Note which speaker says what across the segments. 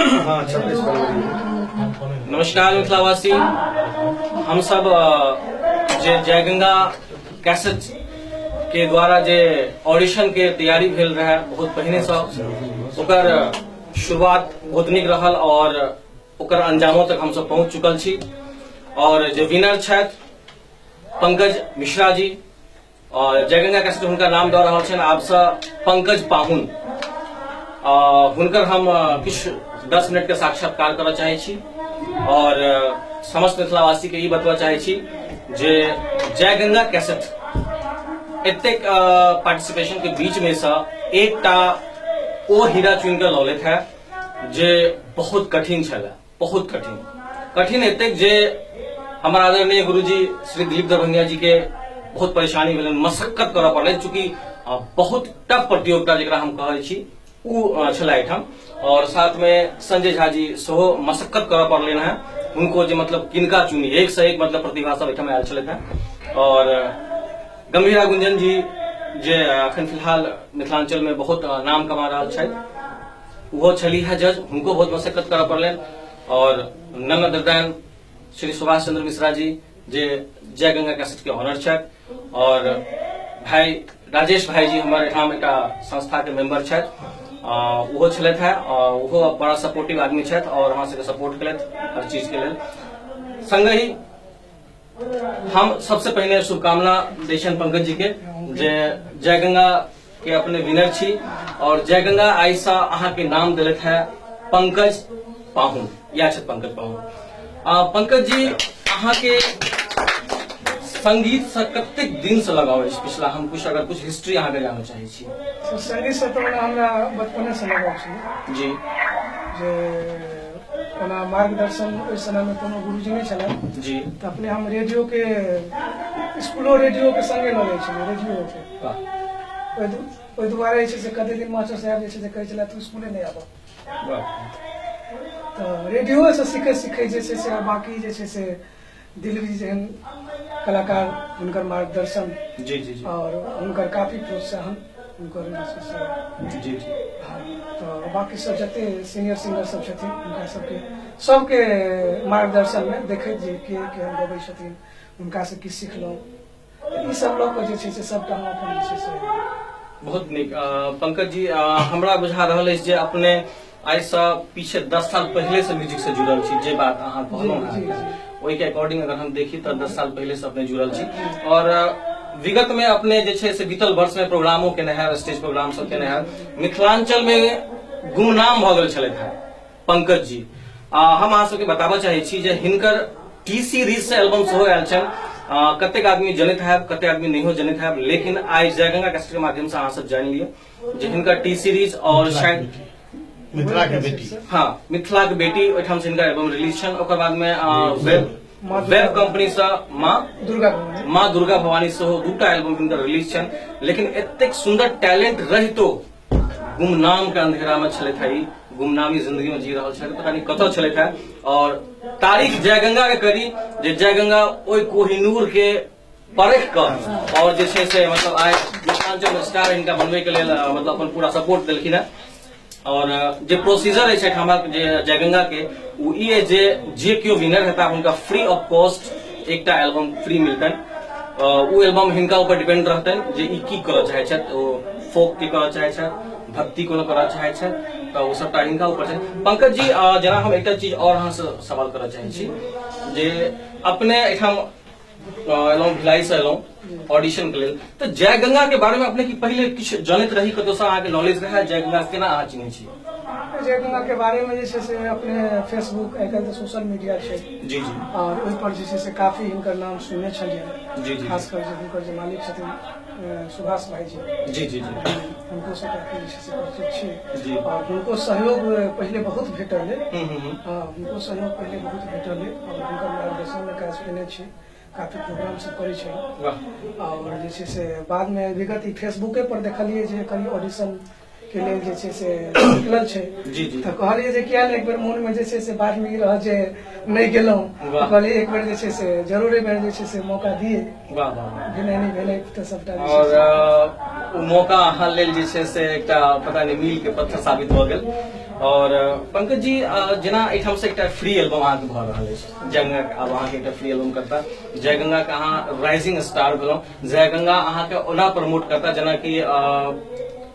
Speaker 1: हाँ, 26 फरवरी।
Speaker 2: नमस्कार मिथिलावासी, हम सब जे जयगंगा कैसेट के द्वारा जे ऑडिशन के तैयारी भेल रहे बहुत पहिने से, ओकर शुरुआत बहुत नीक रहल और ओकर अंजामो तक हम सब पहुंच चुकल छी। और जे विनर छथि पंकज मिश्रा जी, और जयगंगा कैसेट हुनका नाम दऽ रहल छनि आबसँ पंकज पाहुन, हुनकर हम किछु 10 मिनट के साक्षात्कार करऽ चाहै छी। और समस्त मिथिलावासी के ई बतबऽ चाहै छी जे जयगंगा कैसेट एतेक पार्टिसिपेशन के बीच में से एकटा ओ हीरा चुनि कऽ लऽ लेत है जे बहुत कठिन छलै, बहुत कठिन, कठिन एतेक जे हमर आदरणीय गुरुजी श्री दिलीप दरभंगिया जी के बहुत परेशानी भेलनि, मशक्कत करऽ पड़लनि, चूँकि बहुत टफ प्रतियोगिता जकरा हम कहै छी ओ छलै एहिठाम। और साथ में संजय झा जी सेहो मशक्कत करऽ पड़लनि हेँ हुनको, जे मतलब किनका चुनी, एक से एक मतलब प्रतिभा सब एहिठाम आयल छलथि हेँ। और गंभीरा गुंजन जी जे अखन फिलहाल मिथिलांचल में बहुत नाम कमा रहल छथि, ओहो छलीह है जज, हुनको बहुत मशक्कत करऽ पड़लनि। और नन्द दर्दान श्री सुभाष चंद्र मिश्रा जी जे जय गंगा कैसेट के ऑनर छथि, और भाई राजेश भाई जी हमर एठाम एकटा संस्था के मेंबर छथि, ओहो छलथि है, ओहो बड़ा सपोर्टिव आदमी छथि और हमरा सबके सपोर्ट केलथि हर चीज के लेल। संगहि हम सबसे पहिने शुभकामना दै छियनि पंकज जी के जे जय गंगा के अपने विनर छी और जय गंगा आइसँ अहाँके नाम देलथि है पंकज पाहुन, इएह छथि पंकज पाहुन। पंकज जी, अहाँके संगीत से कतेक दिन से लगाव अछि? पिछला हम कुछ अगर कुछ हिस्ट्री अहाँके जानऽ चाहै छी।
Speaker 3: संगीत से तऽ ओना हमरा बचपने से लगाव छै
Speaker 2: जी।
Speaker 3: जे ओना मार्गदर्शन ओहि समय में कोनो गुरुजी नहि छलनि
Speaker 2: जी,
Speaker 3: तऽ अपने हम रेडियो के स्कूलो रेडियो के संगे लऽ जाइ छलियै, रेडियो के। ओहि दुआरे जे छै से कते दिन मास्टर साहब जे छै से कहै छलै तू स्कूले नहि आबऽ। तऽ रेडियो से सीखै सीखै जे छै से बाकी जे छै से दिलीप जी जेहन कलाकार, हुनकर मार्गदर्शन
Speaker 2: जी जी जी
Speaker 3: और हुनकर काफी प्रोत्साहन, हुनकर जे छै से
Speaker 2: जी जी
Speaker 3: हाँ, तऽ बाकी सब जते सीनियर सिंगर सब छथिन हुनका सबके सबके मार्गदर्शन में देखैत जे के केहन गबै छथिन, हुनका से की सिखलहुँ, ई सब लऽ कऽ जे छै से सबटा हम अपन जे छै से।
Speaker 2: बहुत नीक। पंकज जी, हमरा बुझा रहल अछि जे अपने आइसँ पीछे 10 साल पहिले से म्यूजिक से जुड़ल छी, जे बात अहाँ कहलहुँ हेँ ओहिके अकॉर्डिंग अगर हम देखी तऽ 10 साल पहिले से अपने जुड़ल छी। और विगत में अपने जे छै से बीतल वर्ष में प्रोग्रामो केने है, स्टेज प्रोग्राम सब केने है। मिथिलांचल में गुमनाम भऽ गेल छलथि हेँ पंकज जी। हम अहाँ सबके बताबऽ चाहै छी जे हिनकर टी सीरीज से एल्बम सेहो आयल छनि। कतेक आदमी जनैत हैब, कतेक आदमी नहियो जनैत हैब, लेकिन आइ जयगंगा कैसेट के माध्यम से अहाँ सब जानि लिअ जे हिनकर टी सीरीज और शायद
Speaker 1: मिथिला के बेटी,
Speaker 2: हाँ मिथिला के बेटी ओहिठाम से हिनकर एल्बम रिलीज छनि। ओकर बाद में वेब कंपनी से माँ
Speaker 3: दुर्गा भवानी,
Speaker 2: माँ दुर्गा भवानी सेहो दूटा एल्बम हिनकर रिलीज छनि। लेकिन एतेक सुंदर टैलेंट रहितो गुमनाम के अंधेरा में छलथि है, गुमनामी जिंदगी में जी रहल छलथि, पता नहीं कतऽ छलथि है। और तारीफ जयगंगा के करी जे जयगंगा ओहि कोहिनूर के परख कऽ और जे छै से मतलब आइ मिथिलांचल स्टार हिनका बनबै के लेल मतलब अपन पूरा सपोर्ट देलखिन हेँ। और जे प्रोसीजर अछि एहिठामक जे जयगंगा के, ओ ई अछि जे जे केओ विनर हेता हुनका फ्री ऑफ कॉस्ट एकटा एल्बम फ्री मिलतनि। ओ एल्बम हिनका ऊपर डिपेंड रहतनि जे ई की करऽ चाहै छथि, ओ फोक के करऽ चाहै छथि, भक्ति कोनो करऽ चाहै छथि, तऽ ओ सबटा हिनका ऊपर छै। पंकज जी, जेना हम एकटा चीज और अहाँसँ सवाल करऽ चाहै छी जे अपने एहिठाम एलहुँ, भिलाई से एलहुँ ऑडिशन के लेल, तऽ जय गंगा के बारे में अपने की पहिले किछु जनैत रही, कतौसँ अहाँके नॉलेज रहै? जय गंगा केना अहाँ चिन्है छी?
Speaker 3: जय गंगा के बारे में जे छै से अपने फेसबुक, आइ काल्हि तऽ सोशल मीडिया छै
Speaker 2: जी जी,
Speaker 3: और ओहि पर जे छै से काफी हिनकर नाम सुनने छलियै।
Speaker 2: जी जी।
Speaker 3: खास कर जे हुनकर जे मालिक छथिन सुभाष भाई जी
Speaker 2: जी जी जी,
Speaker 3: हुनको से काफी जे छै से परिचित छी
Speaker 2: जी।
Speaker 3: और हुनको सहयोग पहिले बहुत भेटल अइ।
Speaker 2: हम्म।
Speaker 3: हाँ, हुनको सहयोग पहिले बहुत भेटल अइ और हुनकर मार्गदर्शन में काज केने छी, काफी प्रोग्राम सब करै छलहुँ। और जे छै से बाद में विगत ई फेसबुके पर देखलियै जे कनि ऑडिशन के लेल जे छै से निकलल छै
Speaker 2: जी जी,
Speaker 3: तऽ कहलियै जे किया नहि एक बेर मोन में जे छै से बाद में ई रहल जे नहि गेलहुँ, कहलियै एक बेर जे छै से जरूर एक बेर जे छै से मौका दिए।
Speaker 2: वाह वाह वाह।
Speaker 3: भेलै नहि भेलै तऽ सबटा जे छै
Speaker 2: और
Speaker 3: से
Speaker 2: ओ मौका अहाँ लेल जे छै से एकटा पता नहि मील के पत्थर साबित भऽ गेल। और पंकज जी, जेना एहिठाम से एकटा फ्री एल्बम अहाँके भऽ रहल अछि जय गंगा के, आब अहाँके एकटा फ्री एल्बम करता जय गंगा के, अहाँ राइजिंग स्टार भेलहुँ। जय गंगा अहाँके ओना प्रमोट करता जेनाकि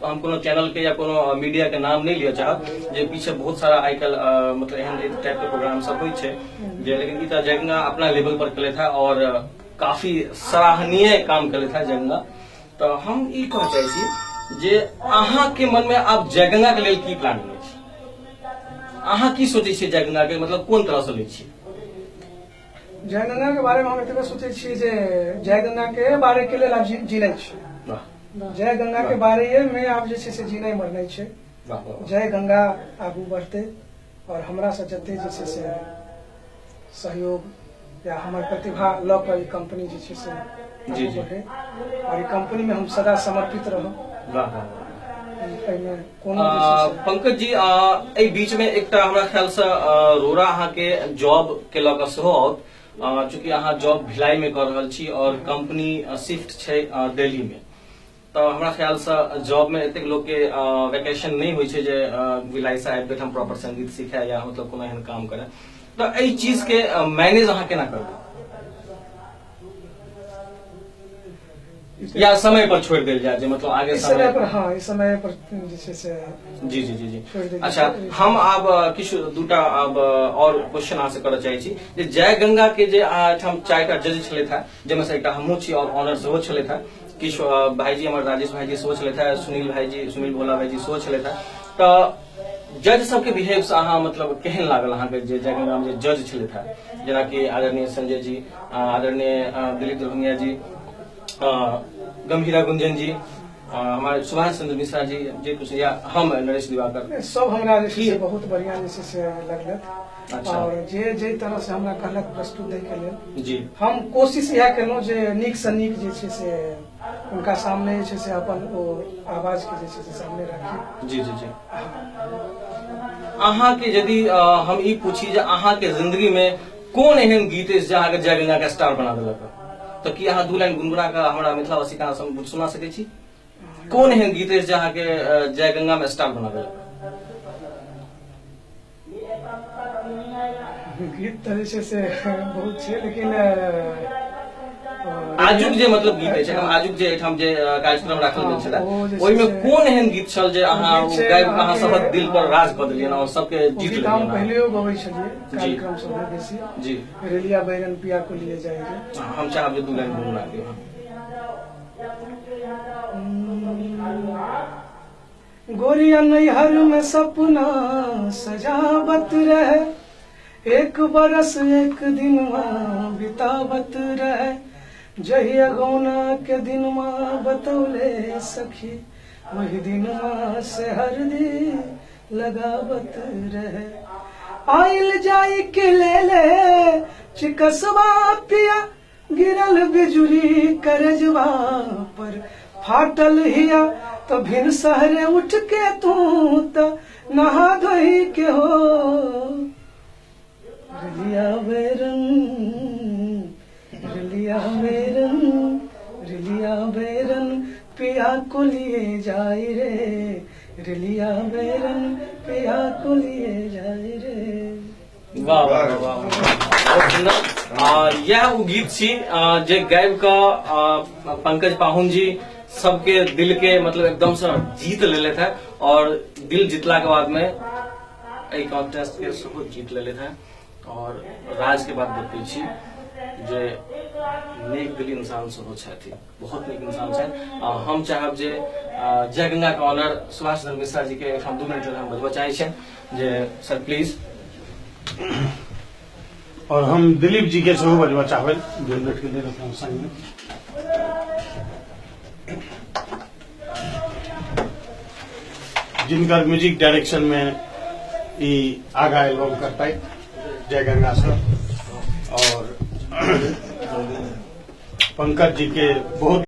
Speaker 2: हम कोनो चैनल के या कोनो मीडिया के नाम नहि लिअ चाहब जे पीछे बहुत सारा आइ काल्हि मतलब एहन टाइप के प्रोग्राम सब होइ छै जे, लेकिन ई तऽ जय गंगा अपना लेवल पर केलथि है और काफी सराहनीय काम केलथि है जय गंगा। तऽ हम ई कहऽ चाहै छी जे अहाँके मनमे आब जय गंगा के लेल की प्लानिंग अछि, अहाँ की सोचै छियै जय गंगा के, मतलब कोन तरह से लै छियै?
Speaker 3: जय गंगा के बारे में हम एतबे सोचै छियै जे जय गंगा के बारे के लेल आब जीनाइ छै। जय गंगा के बारे में आब जे छै से जीनाइ मरनाइ छै। जय गंगा आगू बढ़तै और हमरा से जते जे छै से सहयोग या हमर प्रतिभा लऽ कऽ ई कंपनी जे छै से आगू बढ़े और ई कंपनी में हम सदा समर्पित रहब। एहिमे कोनो जे छै से
Speaker 2: पंकज जी, एहि बीच में एकटा हमरा ख्याल से रोड़ा अहाँके जॉब के लऽ कऽ सेहो आओत, चूँकि अहाँ जॉब भिलाई में कऽ रहल छी और कंपनी शिफ्ट छै दिल्ली में, तऽ हमरा ख्याल से जॉब में एतेक लोग के वैकेशन नहीं होइ छै जे भिलाई से आबि कऽ प्रॉपर संगीत सीखे या मतलब कोनो एहन काम करे, तऽ एहि चीज के मैनेज अहाँ केना करबै या समय पर छोड़ि देल जाय जे मतलब आगे
Speaker 3: इस समय पर? हाँ, इस समय पर जे छै से
Speaker 2: जी जी जी जी
Speaker 3: छोड़ि देल।
Speaker 2: अच्छा, हम आब किछु दूटा आब और क्वेश्चन अहाँ से करऽ चाहै छी जे जय गंगा के जे एहिठाम चारिटा जज छलथि हेँ, जाहिमे से एकटा हमहूँ छी और ऑनर सेहो छलथि हेँ, किछु भाईजी हमर राजेश भाईजी सेहो छलथि हेँ, सुनील भाईजी, सुनील भोला भाईजी सेहो छलथि हेँ, तऽ जज सबके बिहेव से अहाँ मतलब केहन लागल अहाँके जे जय गंगा मे जे जज छलथि हेँ, जेनाकि आदरणीय संजय जी, आदरणीय दिलीप दरभंगिया जी, गंभीरा गुंजन जी, हमारे सुभाष चंद्र मिश्रा जी, जे कुछ, या हम नरेश दिवाकर,
Speaker 3: सब हमरा जे छै से बहुत बढ़िया जे छै से लगलक।
Speaker 2: अच्छा।
Speaker 3: और जे जे तरह से हमरा कहलक प्रस्तुत दै के लेल,
Speaker 2: जी,
Speaker 3: हम कोशिश इएह केलहुँ जे नीक से नीक जे छै से उनका सामने जे छै से अपन ओ आवाज के जे छै से सामने राखी।
Speaker 2: जी जी जी अहाँके यदि हम ई पूछी जे अहाँके जिंदगी में कोन एहन गीत अछि जे अहाँके जय गंगा के स्टार बना देलक, तऽ की अहाँ दू लाइन गुनगुना कऽ हमरा मिथिलावासी के अहाँ सुना सकै छी? कोन एहन गीत अछि जे अहाँके जय गंगा में स्टार बना देलक?
Speaker 3: गीत तऽ जे छै से बहुत छै, लेकिन
Speaker 2: आजुक जे मतलब गीत अछि, हम आजुक जे एहिठाम जे कार्यक्रम राखल गेल छलै
Speaker 3: ओ जे छै
Speaker 2: ओहिमे
Speaker 3: से-
Speaker 2: कोन एहन गीत छल जे अहाँ
Speaker 3: गीत छै
Speaker 2: गाबि कऽ अहाँ
Speaker 3: अहाँके-
Speaker 2: सभक दिल पर राज कऽ देलियनि और सबके
Speaker 3: ओ
Speaker 2: जीत
Speaker 3: गीत हम
Speaker 2: लेलियनि?
Speaker 3: पहिलेओ गबै छलियै कार्यक्रम सबमे बेसी।
Speaker 2: जी।
Speaker 3: रेलिया बैरन पिया को लिए जाए रे।
Speaker 2: हम चाहब जे दू लाइन गुनगुना दियौ।
Speaker 3: गोरिया नैहर में सपना सजावत रहे, एक बरस एक दिन माँ बितावत रहे, जहिया गौना के दिन माँ बतौले सखी, वही दिन माँ से हरदी लगावत रहे। आइल जाई के ले ले चिकसवा पिया, गिरल बिजुरी करजवा पर फाटल हिया, तो भिन सहरे उठ के तू त नहा धोई के हो रलिया बैरन, रलिया बैरन, रलिया बैरन पिया को लिए जाए रे, रलिया बैरन पिया को लिए जाए रे।
Speaker 2: वाह वाह वाह वाह, बहुत सुंदर। इएह ओ गीत छी जे गाबि कऽ पंकज पाहुन जी सबके दिल के मतलब एकदम से जीत लेलथि है और दिल जीतला के बाद में एहि कॉन्टेस्ट के सेहो जीत लेलथि है। और राज के बात बतबै छी जे नेक दिल इंसान सेहो छथि, बहुत नीक इंसान छथि। हम चाहब जे जय गंगा के ऑनर सुभाष चंद्र मिश्रा जी के एहिठाम 2 मिनट लेल हम बजबऽ चाहै छियनि जे सर प्लीज।
Speaker 1: और हम दिलीप जी के सेहो बजबऽ चाहबै 2 मिनट के लेल अपना संग में। जिनकर म्यूजिक डायरेक्शन में ई आगा एल्बम करतै जय गंगा सर, और पंकज जी के बहुत